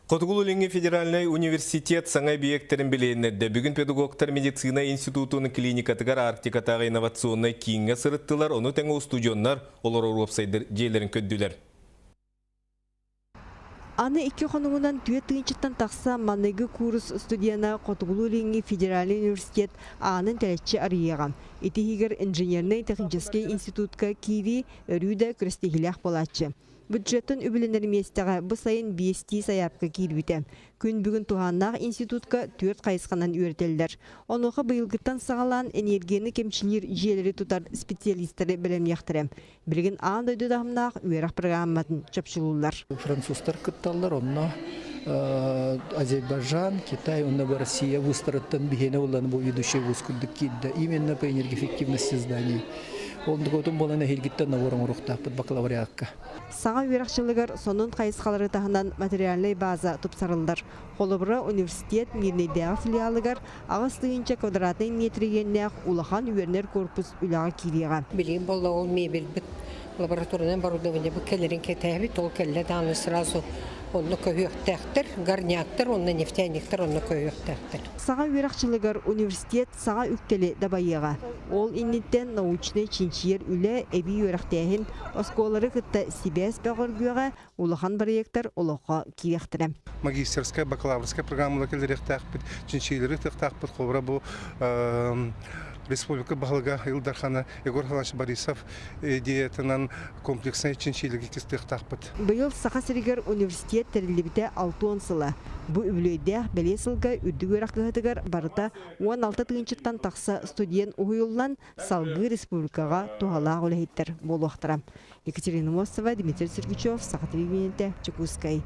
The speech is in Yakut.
Хотугулуу-Илиҥҥи федеральнай университет саҥа эбийиэктэрин билиһиннэрдэ. Бүгүн педагогтар медицина институтун клиникатыгар Арктикатааҕы инновационнай кииҥҥэ сырыттылар, ону тэҥэ устудьуоннар олорор уопсайдыр дьиэлэрин көрдүлэр. Аны икки хонугунан 4 тыһыынчаттан тахса маныгы курс студена Хотугулуу-Илиҥҥи федеральный университет аанын тэлэччи арыйыаҕа. Ити иһигэр инженернэй техническэй институтка киирии өрүү да күрэстэһиилээх буолааччы. Бюджеттан үбүлэнэр миэстэҕэ бу сайын биэстии сайаапка киирбитэ. Күн бүгүн туһааннаах институтка түөрт хайысханан үөрэтэллэр. Онуоха быйылгыттан саҕалаан энергияны кэмчилиир дьиэлэри тутар специалистары бэлэмниэхтэрэ. Билигин аан дойду таһымнаах үөрэх программатын чопчулууллар. Французтар кытталлар, онно Азербайджан, Китай, онно Россия вузтарыттан биһиэнэ буолланы бу ведущий вуз курдук киирдэ. Именно по энергоэффективности зданий. Ол буолан эһиилгиттэн набор оҥоруохтаахпыт бакалавриатка. Саҥа үөрэх дьылыгар сонун хайысхалары таһынан материальнай база тупсарыллар. Холобура, университет Мирнэйдээҕи филиалыгар 8 тыһыынча квадратнай метр иэннээх улахан үөрэнэр корпус үлэҕэ киириэҕэ. Билигин буолла ол мебельбит, лабораторнай оборудование бу кэлэрин кэтээбит, ол кэллэ даҕаны сразу онно көһүөхтээхтэр, горняктар уонна нефтяниктар онно көһүөхтээхтэр. Саҥа үөрэх дьылыгар университет саҥа үктэли дабайыаҕа. Ол инниттэн научнай чинчийэр үлэ, эбии үөрэхтээһин, оскуолалары кытта сибээс бөҕөргүөҕэ, улахан проектар олоххо киириэхтэрэ. Магистерскай, бакалаврскай программалар кэлэриэхтээхпит, чинчийиилэри ыытыахтаахпыт. Холобура, бу республика баһылыга Ил Дархана Егор Николаевич Борисов идеятынан комплекснай чинчийиилэргэ кыстыахтаахпыт. Быйыл Саха сиригэр университет тэриллибитэ 60 сыла. Бу үбүлүөйдээх бэлиэ сылга үрдүк үөрэх кыһатыгар барыта 16 тыһыынчаттан тахса студент уһуйуллан, салгыы республикаҕа туһалаах үлэһиттэр буолуохтара. Екатерина Мостова, Дмитрий Сергучев, Саха телевидениетэ, Дьокуускай.